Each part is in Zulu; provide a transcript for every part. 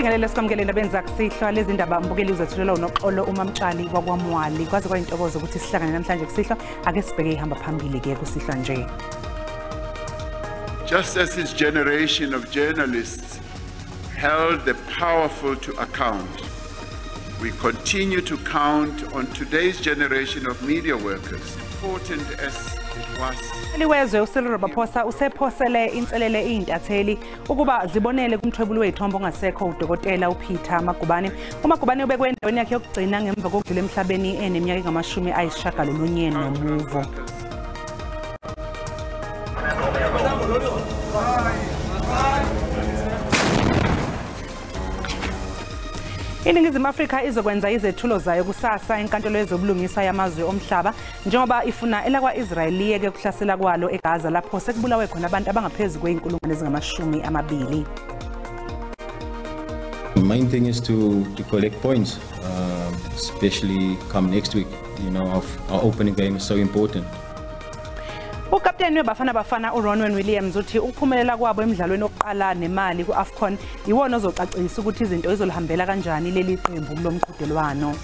Sibingelele sikwamukele endabeni zakusihlwa. Lezi ndaba mbukeli uzethulela uNoxolo uMamtshali wakwaMwali. Kwaze kwayintokozo ukuthi sihlangane namhlanje kusihlwa. Ake sibheke ihamba phambili ke kusihlwa nje. Just as his generation of journalists held the powerful to account, we continue to count on today's generation of media workers, important as it was. Liwezwe uCyril Ramaphosa usephosele inselele izintatheli ukuba zibonele kumthwebuli wezithombe ongasekho uDokotela uPeter Magubane. UMagubane ubekwe endaweni yakhe yokugcina ngemva kokudlula emhlabeni eneminyaka engamashumi ayisishiyagalolunye nomuvo. INingizimu Afrika izokwenza izethulo zayo kusasa enkantolo yezobulungiswa yamazwe omhlaba njengoba ifuna elakwa-Israel liyeke ukuhlasela kwalo eGaza lapho sekubulawe khona abantu abangaphezu kwezinkulungwane ezingama-20. The main thing is to collect points, especially come next week. Our opening game is so important. Ukapteni weBafana Bafana uRonwen Williams uthi ukuphumelela kwabo emidlalweni wokuqala neMali ku-AFCON iwona ozocacisa ukuthi izinto izolihambela kanjani leli qembu kulo mqhudelwano.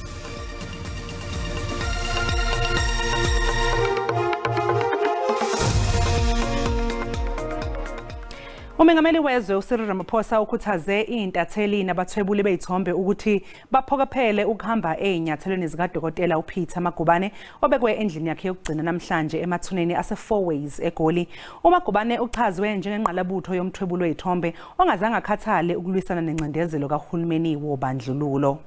Umengameli wezwe uCyril Ramaphosa ukhuthaze izintatheli nabathwebuli bezithombe ukuthi baphokophele ukuhamba ezinyathelweni zikaDokotela uPeter Magubane obekwe endlini yakhe yokugcina namhlanje emathuneni ase-Fourways eGoli. UMagubane uchazwe njengengqalabutho yomthwebuli wezithombe ongazange akhathale ukulwisana nencindezelo kahulumeni wobandlululo.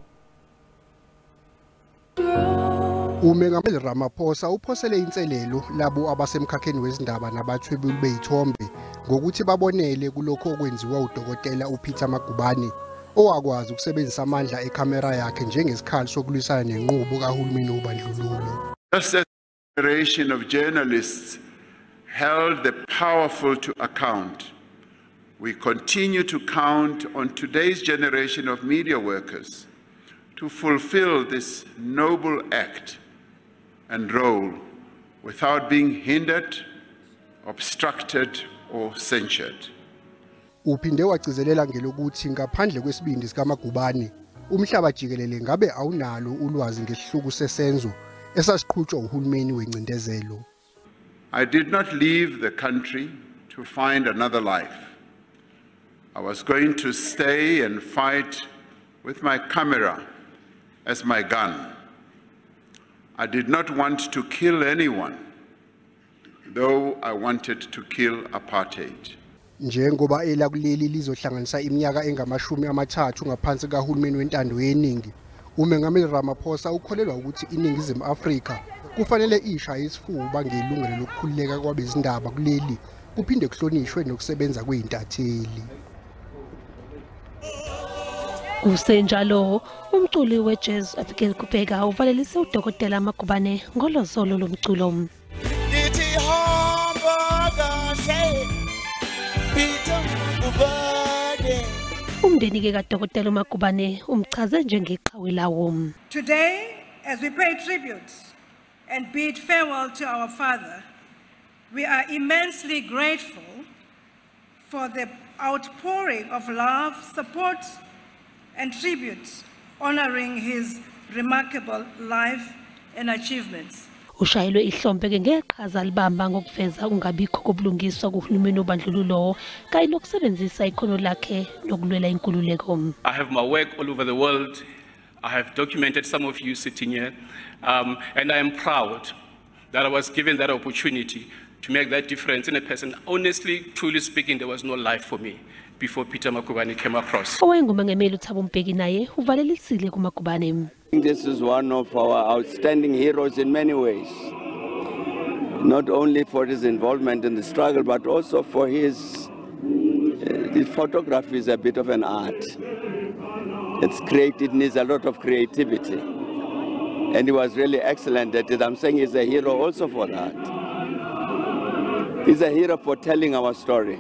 Umengameli Ramaphosa uphosele inselelo labo abasemkhakheni wezindaba nabathwebuli bezithombe ngokuthi babonele kulokho okwenziwa uDokotela uPeter Magubane owakwazi ukusebenzisa amandla ekhamera yakhe njengesikhali sokulwisana nenqubo kahulumeni wobandlululo. Just as a generation of journalists held the powerful to account, we continue to count on today's generation of media workers to fulfill this noble act and role without being hindered, obstructed, or censured. Uphinde wagcizelela ngelokuthi ngaphandle kwesibindi sikaMagubane, umhlaba jikelele ngabe awunalo ulwazi ngesihluku sesenzo esasiqhutshwa uhulumeni wencindezelo. I did not leave the country to find another life. I was going to stay and fight with my camera as my gun. I did not want to kill anyone, though I wanted to kill apartheid. Njengoba elakuleli lizohlanganisa iminyaka engama-30 ngaphansi kahulumeni wentando yeningi, umengameli Ramaphosa ukholelwa ukuthi iNingizimu Afrika kufanele ishaye isifuba ngelungelo lokukhululeka kwabezindaba kuleli, kuphinde kuhlonishwe nokusebenza kwezintatheli. Kusenjalo, umculi we-jazz Abigail Kubheka uvalelise uDokotela Magubane ngolozolo lomculo. Ngithi hamba kahle, Peter Magubane. Umndeni-ke kaDokotela uMagubane umchaze njengeqhawe lawo. Today, as we pay tribute and bid farewell to our father, we are immensely grateful for the outpouring of love, support, and tributes honoring his remarkable life and achievements. Ushayelwe ihlombe-ke ngeqhaza alibamba ngokuveza ukungabikho kobulungiswa kuhulumeni wobandlululo kanye nokusebenzisa ikhono lakhe lokulwela inkululeko. I have my work all over the world. I have documented some of you sitting here. And I am proud that I was given that opportunity to make that difference in a person. Honestly, truly speaking, there was no life for me before Peter Magubane came across. Owayengumengameli uThabo Mbeki naye uvalelisile kuMagubane. This is one of our outstanding heroes in many ways, not only for his involvement in the struggle, but also for his the photography is a bit of an art. It's great, it needs a lot of creativity. And he was really excellent at it. I'm saying he's a hero also for that. He's a hero for telling our story.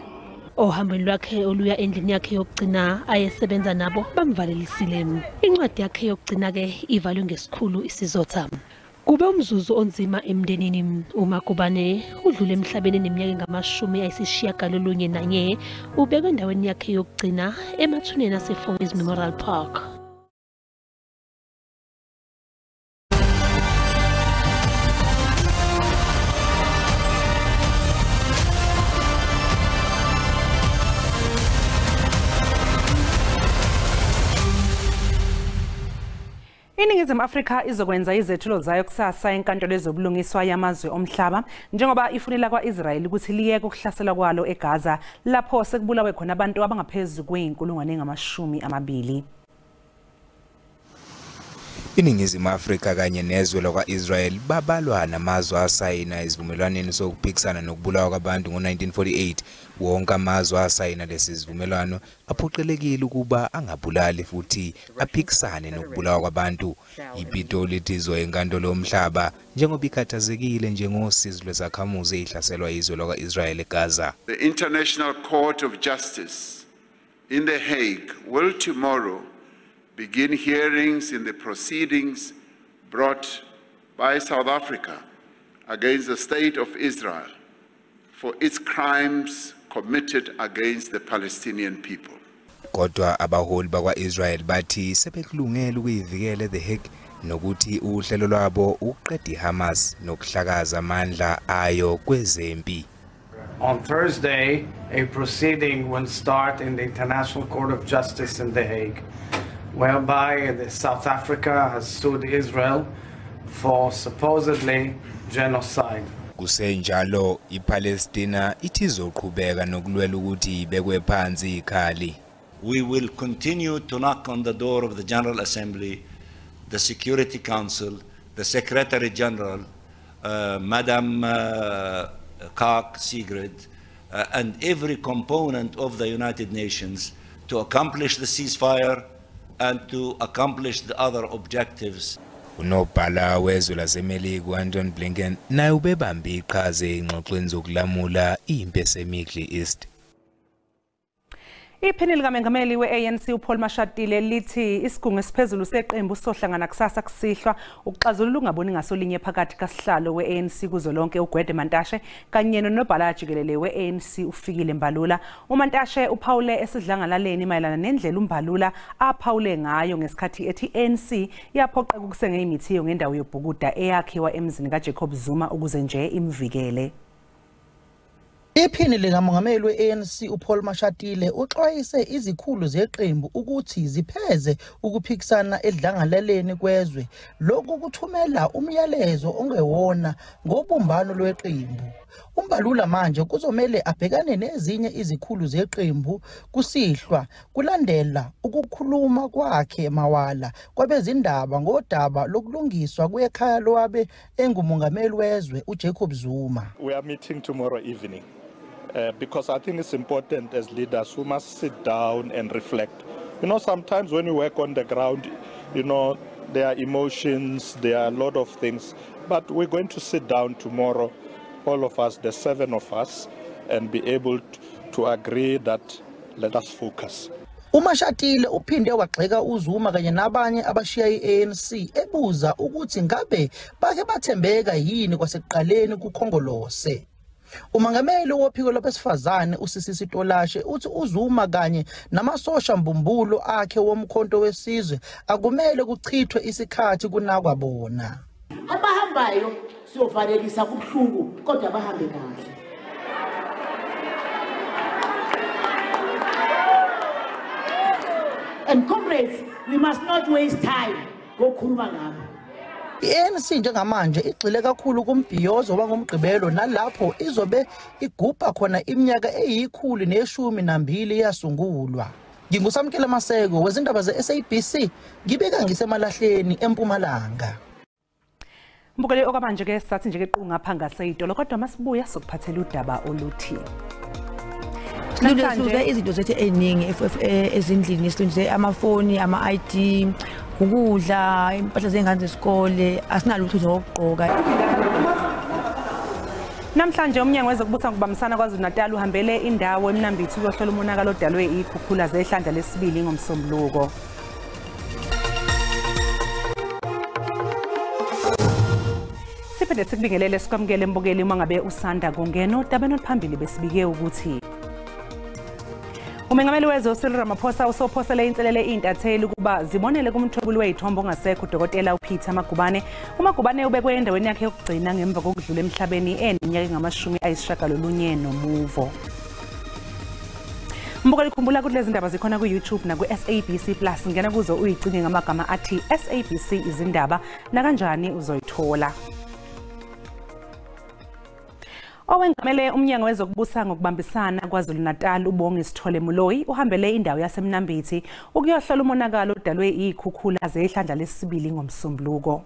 Ohambweni lwakhe oluya endlini yakhe yokugcina, ayesebenza nabo bamvalelisile. Incwadi yakhe yokugcina-ke ivalwe ngesikhulu isizotha. Kube umzuzu onzima emndenini. UMagubane udlule emhlabeni neminyaka engama-91, ubekwe endaweni yakhe yokugcina emathuneni ase-Fourways Memorial Park. INingizimu Afrika izokwenza izethulo zayo kusasa enkantolo yezobulungiswa yamazwe omhlaba njengoba ifunela kwa-Israel ukuthi liyeke ukuhlasela kwalo eGaza lapho sekubulawe khona abantu abangaphezu kwe-20,000. INingizimu Afrika kanye nezwe lakwa-Israel babalwa namazwe asayina isivumelwaneni sokuphikisana nokubulawa kwabantu ngo-1948. Wonke amazwe asayina lesi sivumelwano aphoqelekile ukuba angabulali futhi aphikisane nokubulawa kwabantu. IPitoli ithizo enkantolo yomhlaba njengoba ikhathazekile njengosizi lwezakhamuzi ezihlaselwa izwe lakwa-Israel eGaza. The International Court of Justice in The Hague will tomorrow begin hearings in the proceedings brought by South Africa against the State of Israel for its crimes committed against the Palestinian people. Kodwa abaholi bakwa-Israel bathi sebekulungele ukuyivikela The Hague nokuthi uhlelo lwabo ukuqeda iHamas nokuhlakaza amandla ayo kwezempi. On Thursday, a proceeding will start in the International Court of Justice in The Hague, whereby the South Africa has sued Israel for supposedly genocide. Kusenjalo, iPalestina ithi izoqhubeka nokulwela ukuthi ibekwe phansi ikhali. We will continue to knock on the door of the General Assembly, the Security Council, the Secretary General, Madam Kak Sigrid, and every component of the United Nations to accomplish the ceasefire and to accomplish the other objectives. Unobhala wezwe laseMelika u-Anton Blinken naye ubebambe iqhaza ezingxoxweni zokulamula impi eseMiddle East. Iphini likamengameli we-ANC uPaul Mashatile lithi isigungu esiphezulu seqembu sohlangana kusasa kusihlwa ukuxazulula ukungaboni ngasolinye phakathi kasihlalo we-ANC kuzolonke uGwede Mantashe kanye nonobhala jikelele we-ANC uFikile Mbalula. UMantashe uphawule esidlangalaleni mayelana nendlela uMbalula aphawule ngayo ngesikhathi ethi ANC yaphoqeka ukusenga imithiyo ngendawo yobhukuda eyakhiwa emzini kaJacob Zuma ukuze nje imvikele. Iphini likamongameli we-ANC uPaul Mashatile uxwayise izikhulu zeqembu ukuthi zipheze ukuphikisana edlangalaleni kwezwe. Lokhu kuthumela umyalezo ongewona ngobumbano lweqembu. UMbalula manje kuzomele abhekane nezinye izikhulu zeqembu kusihlwa kulandela ukukhuluma kwakhe mawala kwabezindaba ngodaba lokulungiswa kwekhaya lowabe engumongameli wezwe uJacob Zuma. We are meeting tomorrow evening. Because I think it's important as leaders, we must sit down and reflect. You know, sometimes when we work on the ground, you know, there are emotions, there are a lot of things. But we're going to sit down tomorrow, all of us, the 7 of us, and be able to agree that let us focus. UMashatile uphinde wagxeka uZuma kanye nabanye abashiya iANC ebuza ukuthi ngabe bake bathembeka yini kwasekuqaleni kuKhongolose. Umongameli wophiko lwabesifazane uSisisi Tolashe uthi uZuma kanye namasosha mbumbulo akhe womkhonto wesizwe akumele kuchithwe isikhathi kunakwa bona. Abahambayo siyovalelisa kubuhlungu kodwa bahambe kahle. And comrades, we must not waste time ngokukhuluma ngabo. I-ANC njengamanje igxile kakhulu kumbhiyozo wangomgqibelo nalapho izobe igubha khona iminyaka eyi-112 yasungulwa. NginguSamkela Maseko wezindaba ze-SABC, ngibeka ngisemalahleni eMpumalanga. Mbukeli okwamanje ke sathi nje ke qungapha ngaseyitolo kodwa masibuya sokuphathela udaba oluthi. Silungise izinto zethu eziningi ezindlini, silungise amafoni, ama-ID, ukudla, impahla zengane zesikole, asinalutho zokugqoka. Namhlanje umnyango wezokubusa ngokubambisana KwaZulu-Natal uhambele indawo eMnambithi ukuyohlola umonakalo odalwe ikhukhula zehlandla lesibili ngomsombuluko. Siphinde sikubingelele sikwamukele mbukeli uma ngabe usanda kungena odabeni oluphambili besibike ukuthi Umengameli wezwe uCyril Ramaphosa usophosele inselele intatheli ukuba zibonele kumthwebuli wezithombe ongasekho uDokotela uPeter Magubane. UMagubane ubekwe endaweni yakhe yokugcina ngemva kokudlula emhlabeni eneminyaka engama-90 nomuvo. Mbukeli, khumbula ukuthi lezi ndaba zikhona ku-YouTube naku-SABC Plus. Ngena kuzo uyicinge ngamagama athi SABC izindaba, nakanjani uzoyithola. Owengamele umnyango wezokubusa ngokubambisana KwaZulu-Natal uBongi Sithole Moloi uhambele indawo yaseMnambithi ukuyohlola umonakalo odalwe izikhukhula zehlandla lesibili ngoMsombuluko.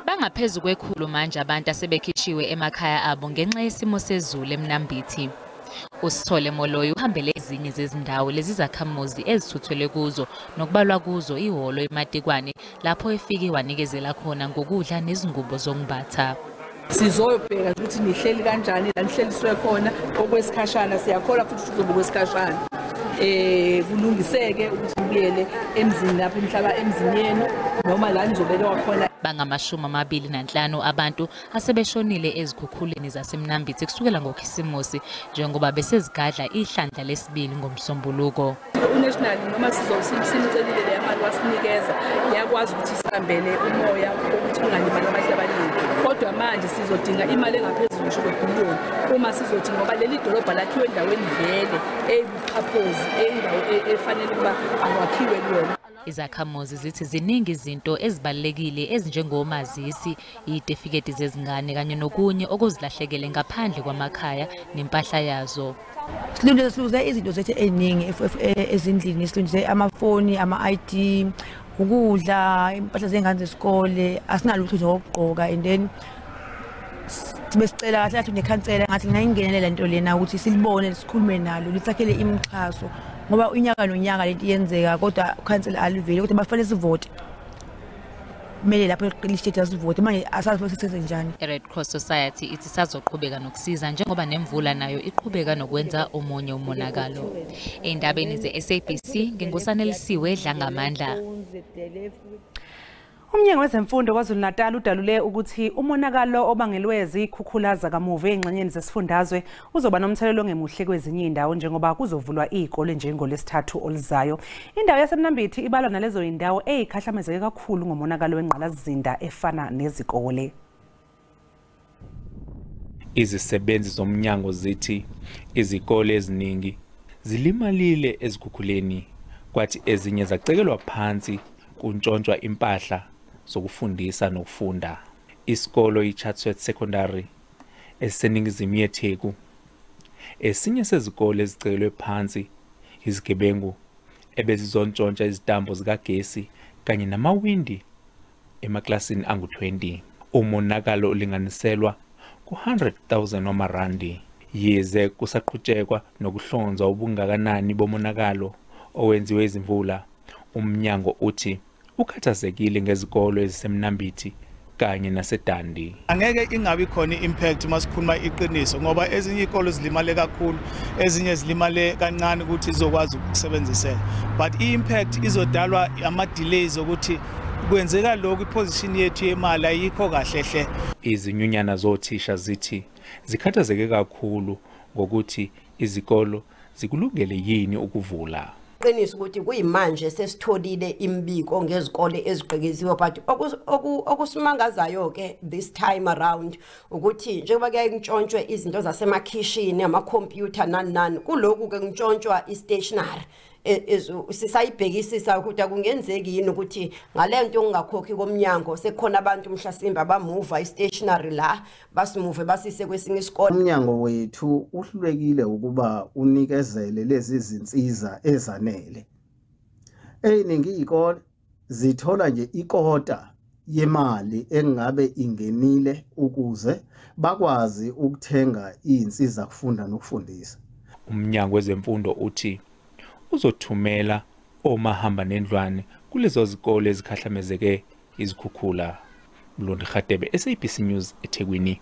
Bangaphezu kwekhulu manje abantu asebekhishiwe emakhaya abo ngenxa yesimo sezulu eMnambithi. uSithole Moloi uhambele ezinye zezindawo lezi zakhamuzi ezithuthelwe kuzo nokubalwa kuzo ihholo eMatikwane lapho efike wanikezela khona ngokudla nezingubo zokumbatha. Sizoyobheka ukuthi nihleli kanjani la nihleliswe khona okwesikhashana, siyakholwa futhi kuzoba okwesikhashana. Kulungiseke ukuthi nibuyele emzini lapho nihlala emzini yenu noma la nizobekwa khona. Bangama-25 abantu asebeshonile ezikhukhuleni zaseMnambithi kusukela ngoKhisimusi njengoba besezigadla ihlandla lesibili ngoMsombuluko. UNational noma simcelile le mali wasinikeza yakwazi ukuthi sihambele umoya ukuthi kungalimali abantu abaningi, kodwa manje sizodinga imali engaphezulu ngisho kwebhiliyoni uma sizothi, ngoba leli dolobha lakhiwe endaweni vele eyibuxhaphozi, eyindawo efanele ukuba akwakhiwe kuyona. Izakhamuzi zithi ziningi izinto ezibalulekile ezinjengomazisi, izitifiketi zezingane kanye nokunye okuzilahlekele ngaphandle kwamakhaya nempahla yazo. Siluze izinto zethu eziningi ezindlini, siluze amafoni, ama-ID, ukudla, impahla zengane zesikole, asinalutho nje okugqoka. And then besicela kahle kahle nekhansela ngathi ngayingenelela lento lena ukuthi silibone sikhulume nalo lithakhele imixhaso, ngoba unyaka nonyaka lento iyenzeka kodwa ukhansela aliveli, kodwa bafanele sivote, kumele lapho listate sivote manje asazi futhi senze njani. I-Red Cross Society ithi isazoqhubeka nokusiza njengoba nemvula nayo iqhubeka nokwenza omunye umonakalo. Ey'ndabeni ze-SABC nginguSanelisiwe Dlangamandla. Umnyango wezemfundo KwaZulu-Natal udalule ukuthi umonakalo obangelwe zikhukhula zakamuva ey'ngxenyeni zesifundazwe uzoba nomthelelo ongemuhle kwezinye iy'ndawo njengoba kuzovulwa iy'kole njengolwesithathu oluzayo. Indawo yaseMnambithi ibalwa nalezo y'ndawo ey'khahlamezeke kakhulu ngomonakalo wengqalasizinda efana nezikole. Izisebenzi zomnyango zithi izikole eziningi zilimalile ezikhukhuleni, kwathi ezinye zacekelwa phansi kuntshontshwa impahla zokufundisa nokufunda. Isikolo iChatsworth Secondary esiseningizimu yeTheku esinye sezikole ezicekelwe phansi izigebengu ebezizontshontsha izitambo zikagesi kanye namawindi emaklasini angu-20. Umonakalo ulinganiselwa ku-100,000 wamarandi. Yize kusaqhutshekwa nokuhlonzwa ubungakanani bomonakalo owenziwe izimvula, umnyango uthi ukhathazekile ngezikolo eziseMnambithi kanye naseDundee. Angeke ingabi khona i-impact masikhuluma iqiniso, ngoba ezinye izikolo zilimale kakhulu, ezinye zilimale kancane ukuthi izokwazi ukusebenziseka, but i-impact izodalwa ama-delays ukuthi kwenzeka lokhu, iposition yethu yemali ayikho kahle hle. Izinyunyana zothisha zithi zikhathazeke kakhulu ngokuthi izikolo zikulungele yini ukuvula. Qiniso ukuthi kuyimanje sesitholile imbiko ngezikole ezigqekeziwe, but okusimangazayo ke this time around ukuthi njengoba kuyaye kuntshontshwe izinto zasemakhishini, amakhompyutha nani nani, kuloku ke kuntshontshwa i-stationery. Sisayibhekisisa ukuthi akungenzeki yini ukuthi ngalento ongakhokhi komnyango sekukhona abantu mhlasimba bamuva i-stationery la basimuve basise kwesinye isikole. Umnyango wethu uhlulekile ukuba unikezele lezi zinsiza ezanele. Eyiningi iy'kole zithola nje ikota yemali engabe ingenile ukuze bakwazi ukuthenga iy'nsiza kufunda nokufundisa. Umnyango wezemfundo uthi uzothumela omahamba nendlwane kulezo zikole ezikhahlamezeke izikhukhula. Mlondi Khatebe, SABC News, eThekwini.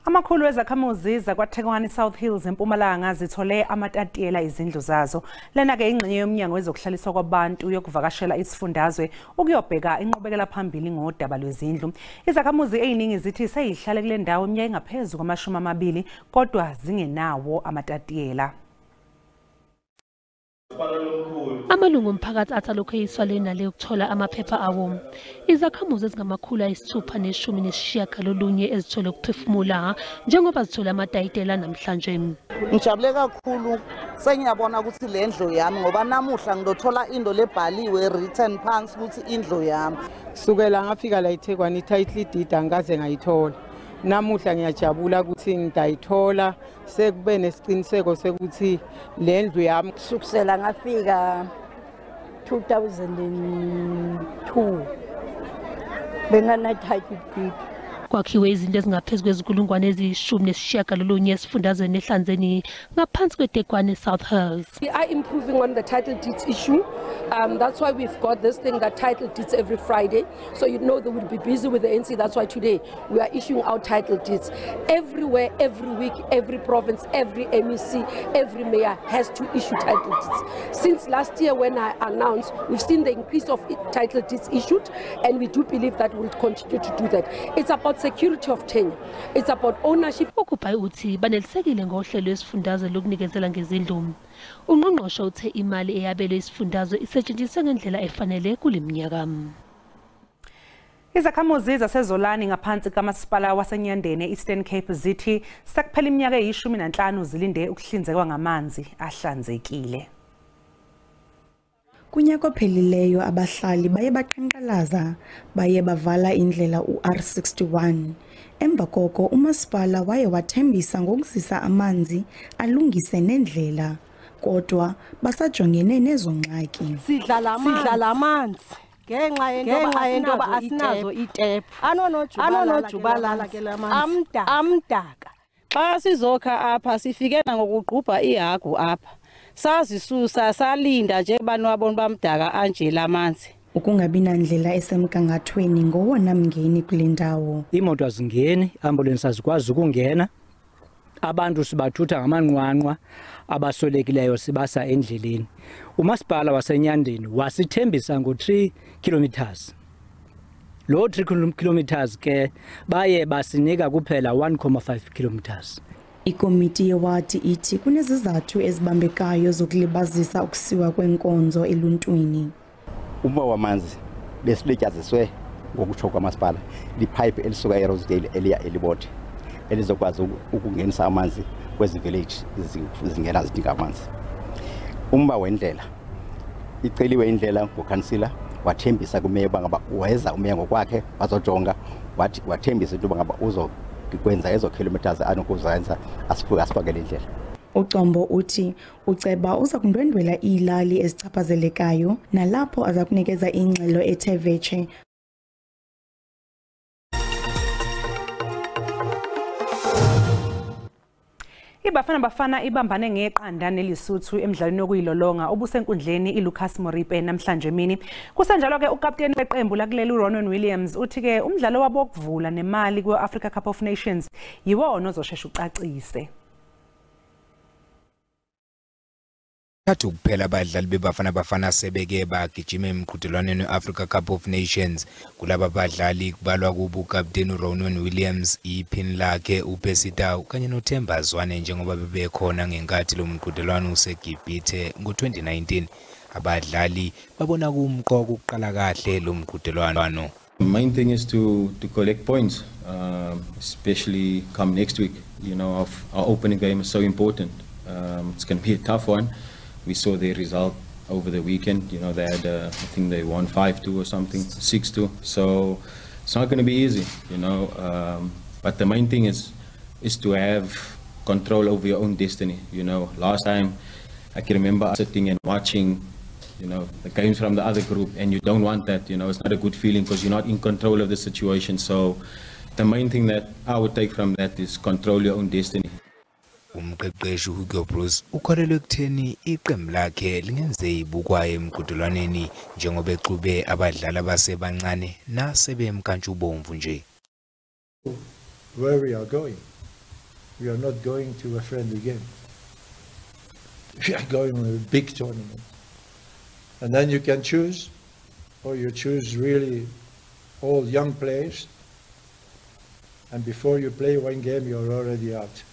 Amakhulu ezakhamuzi zakwaThekwane South Hills eMpumalanga zithole amatatiyela izindlu zazo. Lena-ke ingxenye yomnyango wezokuhlaliswa kwabantu yokuvakashela isifundazwe ukuyobheka inqubekela phambili ngodaba lwezindlu. Izakhamuzi eziningi zithi seyihlale kule ndawo iminyaka engaphezu kwama-20 kodwa zingenawo amatatiyela. Amalungu omphakathi athi alokhu eyiswa le nale ukuthola amaphepha awo. Izakhamuzi ezingama-619 ezithole ukuphefumula njengoba zithola amatayitela namhlanje. Ngijabule kakhulu, sengiyabona ukuthi le ndlu yami, ngoba namuhla ngizothola into lebhaliwe written phansi ukuthi indlu yami. Kusukela ngafika la eThekwini i-title deed angikaze ngayithola. Namuhla ngiyajabula ukuthi ngidayithola, sekube nesiqiniseko sekuthi le ndlu yami. Kusukela ngafika 2002 bengana title deed. Kwakhiwe izinto ezingaphezu kwe-19,000 esifundazweni ehlanzeni ngaphansi kweThekwini South Hills. We are improving on the title deeds issue. That's why we've got this thing that title deeds every Friday. So you know they will be busy with the NC. That's why today we are issuing out title deeds. Everywhere, every week, every province, every MEC, every mayor has to issue title deeds. Since last year when I announced, we've seen the increase of title deeds issued, and we do believe that we'll continue to do that. It's about security of tenure. It's about ownership. Ukubai uthi banelisekile ngohlelo lwesifundazwe lokunikezela ngezindlu. Ungqongqoshe uthe imali eyabelwe isifundazwe isetshenziswe ngendlela efanele kule minyaka. Izakhamuzi zaseZolani ngaphansi kamasipala waseNyandeni e-Eastern Cape zithi sekuphela iminyaka eyi-15 zilinde ukuhlinzekwa ngamanzi ahlanzekile. Kunyaka ophelileyo abahlali baye baqhankqalaza, baye bavala indlela u-R61. Emva koko umasipala waye wathembisa ngokuzisa amanzi alungise nendlela, kodwa basajongene nezo ngxaki. Sidlala amanzi ngenxa yentoba asinazo itephu, anonojubalala amdaka. Xa sizokha apha sifikela ngokuqubha ihagu apha. Sazisusa salinda nje banwabona bamdaka anje lamanzi. Ukungabi nandlela esemgangathweni ngowona mngeni kule ndawo. Imoto azingeni, ambulance azikwazi ukungena. Abantu sibathutha ngamanqwanqwa, abasolekileyo sibasa endleleni. Umasipala waseNyandeni wasithembisa ngo-3 kilometers. Lo 3 kilometers ke baye basinika kuphela 1.5 kilometers. Ikomiti yewadi ithi kunezizathu ezibambekayo zokulibazisa ukusiwa kwenkonzo eluntwini. Uma wamanzi besilityaziswe ngokutsho kwamasipala lipipe elisuka eRosedale eliya eLibode elizokwazi ukungenisa amanzi kwezi village zingena zidinga amanzi. Umba wendlela iceliwe indlela ngokhansila, wathembisa kumeya uba ngaba weza umeya ngokwakhe wazojonga, wathi wathembisa into yoba ngaba uzokwenza ezo kilometers anokuzenza asifakele indlela. Ucombo uthi uceba uza kundwendwela iilali ezichaphazelekayo nalapho aza kunikeza ingxelo ethe vetshe. IBafana Bafana ibambane ngeqanda neLesotho emdlalweni wokuyilolonga obusenkundleni iLucas Moripe namhlanje emini. Kusenjalo ke ukapteni weqembu lakuleli uRonwen Williams uthi ke umdlalo wabo wokuvula nemali kwe-Africa Cup of Nations yiwona ozoshesha ucacise. Bathathu kuphela abadlali beBafana Bafana sebeke bagijima emqhudelwaneni we-Africa Cup of Nations. Kulaba badlali kubalwa kubo ukapteni uRonwen Williams, iphini lakhe uPercy Tau kanye noThemba Zwane njengoba bebekhona ngenkathi lo mqhudelwano useGibhithe ngo-2019. Abadlali babona kumqoka ukuqala kahle lo mqhudelwano. The main thing is to collect points, especially come next week. You know, our opening game is so important. It's going to be a tough one. We saw their result over the weekend. You know, they had, I think they won 5-2 or something, 6-2. So it's not going to be easy, you know. But the main thing is to have control over your own destiny. You know, last time I can remember sitting and watching, you know, the games from the other group, and you don't want that. You know, it's not a good feeling because you're not in control of the situation. So the main thing that I would take from that is control your own destiny. Umqeqeshi Hugo Broos ukholelwe ekutheni iqembu lakhe lingenze ibukwayo emqhudelwaneni njengoba exube abadlali abasebancane nasebemkantshubomvu nje. Where we are going. We are not going to a friendly game. We are going to a big tournament. And then you can choose, or you choose really all young players. And before you play one game, you're already out.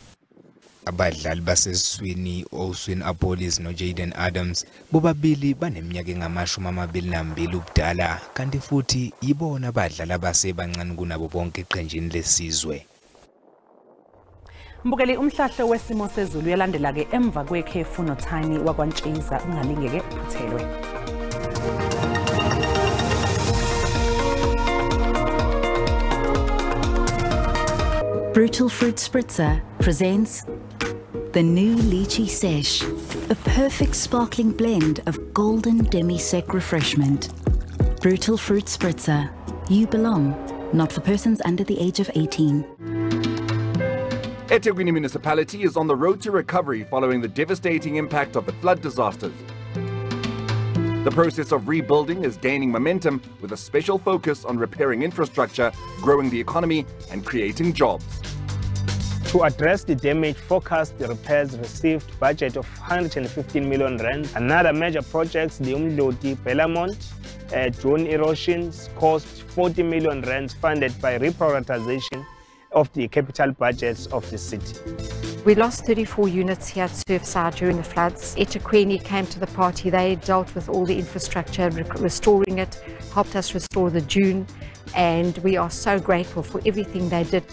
Abadlali basesiswini Oswin Appollis noJayden Adams bobabili baneminyaka engama-22 ubudala, kanti futhi yibona abadlali abasebancane kunabo bonke eqenjini lesizwe. Mbukeli, umhlahlo wesimo sezulu uyalandela-ke emva kwekhefu noThani wakwaNtshiza, ungalingeke uphuthelwe. Brutal Fruit Spritzer presents the new Lychee Sesh, a perfect sparkling blend of golden demi-sec refreshment. Brutal Fruit Spritzer, you belong, not for persons under the age of 18. eThekwini Municipality is on the road to recovery following the devastating impact of the flood disasters. The process of rebuilding is gaining momentum with a special focus on repairing infrastructure, growing the economy and creating jobs. To address the damage, forecast repairs received budget of 115 million rand. Another major project, the Umdloti Bellamont dune erosions, cost 40 million rand, funded by reprioritization of the capital budgets of the city. We lost 34 units here at Surfside during the floods. eThekwini came to the party. They dealt with all the infrastructure, restoring it, helped us restore the dune, and we are so grateful for everything they did.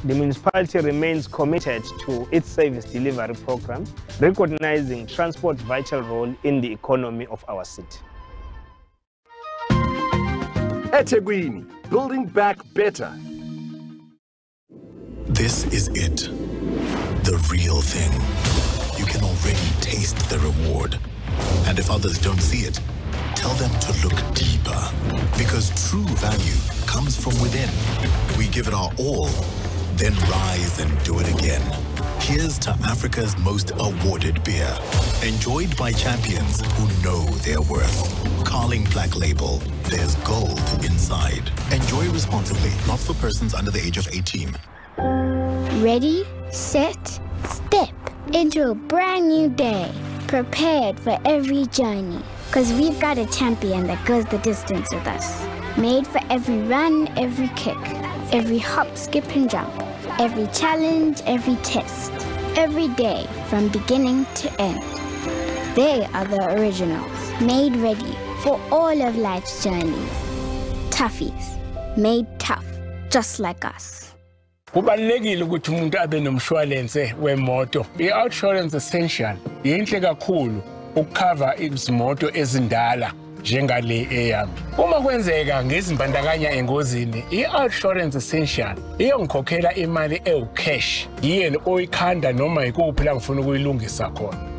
The municipality remains committed to its service delivery program, recognizing transport's vital role in the economy of our city. eThekwini, building back better. This is it, the real thing. You can already taste the reward. And if others don't see it, tell them to look deeper. Because true value comes from within. We give it our all, then rise and do it again. Here's to Africa's most awarded beer. Enjoyed by champions who know their worth. Carling Black Label, there's gold inside. Enjoy responsibly, not for persons under the age of 18. Ready, set, step into a brand new day. Prepared for every journey. 'Cause we've got a champion that goes the distance with us. Made for every run, every kick, every hop, skip and jump, every challenge, every test, every day from beginning to end. They are the originals, made ready for all of life's journeys. Toughies, made tough, just like us. Kubalulekile ukuthi umuntu abe nomshwalense wemoto. I-Outsurance Essential yinhle kakhulu ukukhava izimoto ezindala njengale eyami. Uma kwenzeka ngizimbandakanya engozini, i-Outsurance Essential iyongikhokhela imali ewu-cash. Yiyena oyikhanda noma ikuphi la ngifuna ukuyilungisa khona.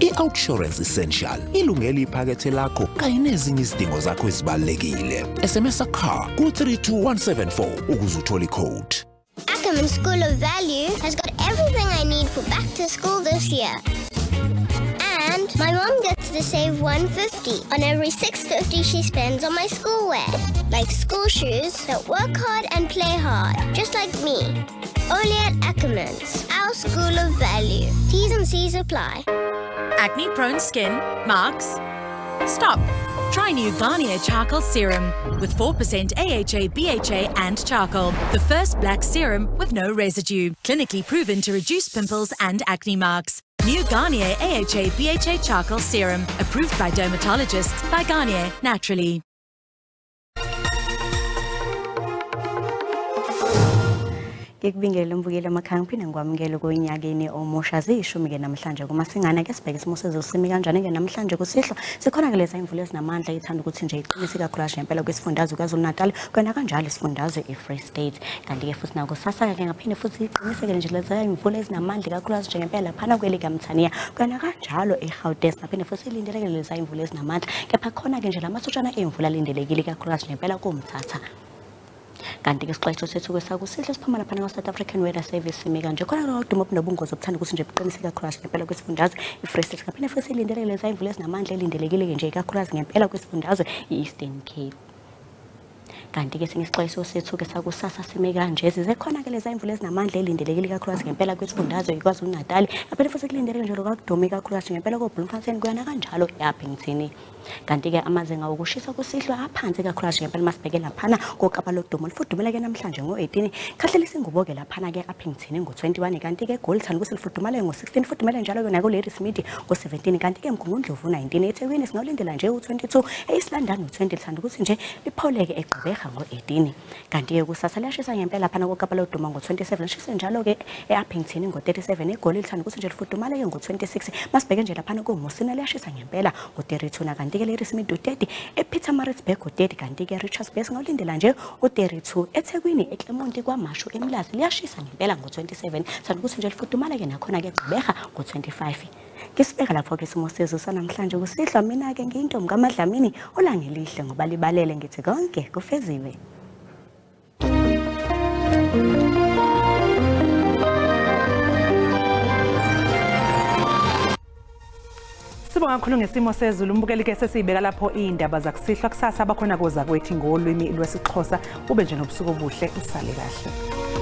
I-Outsurance Essential ilungele iphakethe lakho kanye nezinye izidingo zakho ezibalulekile. SMS car ku-32174 ukuze uthole i-code. Ackerman School of Value has got everything I need for back to school this year. And my mom gets to save $1.50 on every $6.50 she spends on my schoolwear. Like school shoes that work hard and play hard, just like me. Only at Ackerman's, our school of value. T's and C's apply. Acne-prone skin, marks? Stop. Try new Garnier Charcoal Serum with 4% AHA, BHA and charcoal. The first black serum with no residue. Clinically proven to reduce pimples and acne marks. New Garnier AHA, BHA Charcoal Serum. Approved by dermatologists by Garnier Naturally. Ngikubingelele mbukeli emakhaya, ngiphinde ngikwamukele konyakeni omusha. Ziyishumi-ke namhlanje kuMasingana. Ke sibheke isimo sezulu simi kanjani-ke namhlanje kusihlwa. Sikhona-ke leza imvula ezinamandla ithanda ukuthi nje iqinise ikakhulukazi ngempela kwisifundazwe KwaZulu-Natal, kona kanjalo isifundazwe i-Free State. Kanti-ke futhi nakusasa-ke ngaphinde futhi iqiniseke nje leza imvula ezinamandla ikakhulukazi nje ngempela laphana kwelikaMthaniya, kona kanjalo eGauteng singaphinde futhi ilindeleke leza imvula ezinamandla. Kepha khona-ke nje lamathutshana emvula alindelekile ikakhulukazi ngempela kuMthatha. Kanti ke isixwayisho sethu kwesakusihle siphuma laphana kwa-South African Weather Service simi kanje. Khona lodumo obunobungozi obuthanda ukuthi nje buqinise ikakhulukazi ngempela kwisifundazwe i-Free State. Ngaphinde futhi ilindeleke leza imvula ezinamandla elindelekile nje ikakhulukazi ngempela kwisifundazwe i-Eastern Cape. Kanti-ke esinye isixwayiso sethu-ke sakusasa sime kanje: zisekhona-ke leza imvula ezinamandla elindelekile kakhulukazi ngempela kwisifundazwe iKwaZulu-Natal, ngaphela futhi kulindeleke nje lokakudumi kakhulukazi ngempela koBloemfontein kuyana kanjalo e-Upington. Kanti-ke amazinga okushisa kusihlwa aphansi kakhulukazi ngempela masibheke laphana koKapa lodumo, lifudumele-ke namhlanje ngo-18, khahlela isingubo-ke laphana-ke e-Upington ngo-21, kanti-ke eGoli thanda ukuthi lifudumale ngo-16, fudumele njalo-ke nako-Ladysmith ngo-17, kanti-ke Mgungundlovu 19, eThekwini singawulindela nje u-22, e-East London u-20, lithanda ukuthi nje lipholeke eGqeberha ngo-18. Kanti-ke kusasa liyashisa ngempela laphana koKapa lodumo ngo-27, lishise njalo-ke e-Upington ngo-37, eGoli lithanda ukuthi nje lifudumale-ke ngo-26, masibheke nje laphana koMusina liyashisa ngempela ngo-32, kanti-ke Ladysmith u-30, ePietermaritzburg u-30, kanti-ke Richards Bay singawulindela nje u-32, eThekwini, eClermont, KwaMashu, eMlazi liyashisa ngempela ngo-27, thanda ukuthi nje lifudumale-ke nakhona-ke eGqeberha ngo-25. Ngisibeka lapho-ke isimo sezulu sanamhlanje kusihlwa. Mina-ke ngiyintombi kaMadlamini, ulangelihle ngoba libalele, ngithi konke kufeziwe. Sibonga kakhulu ngesimo sezulu umbukeli-ke. Sesiyibeka lapho iy'ndaba zakusihlwa. Kusasa abakhona koza kwethi ngolwimi lwesiXhosa. Ube nje nobusuku obuhle, usale kahle.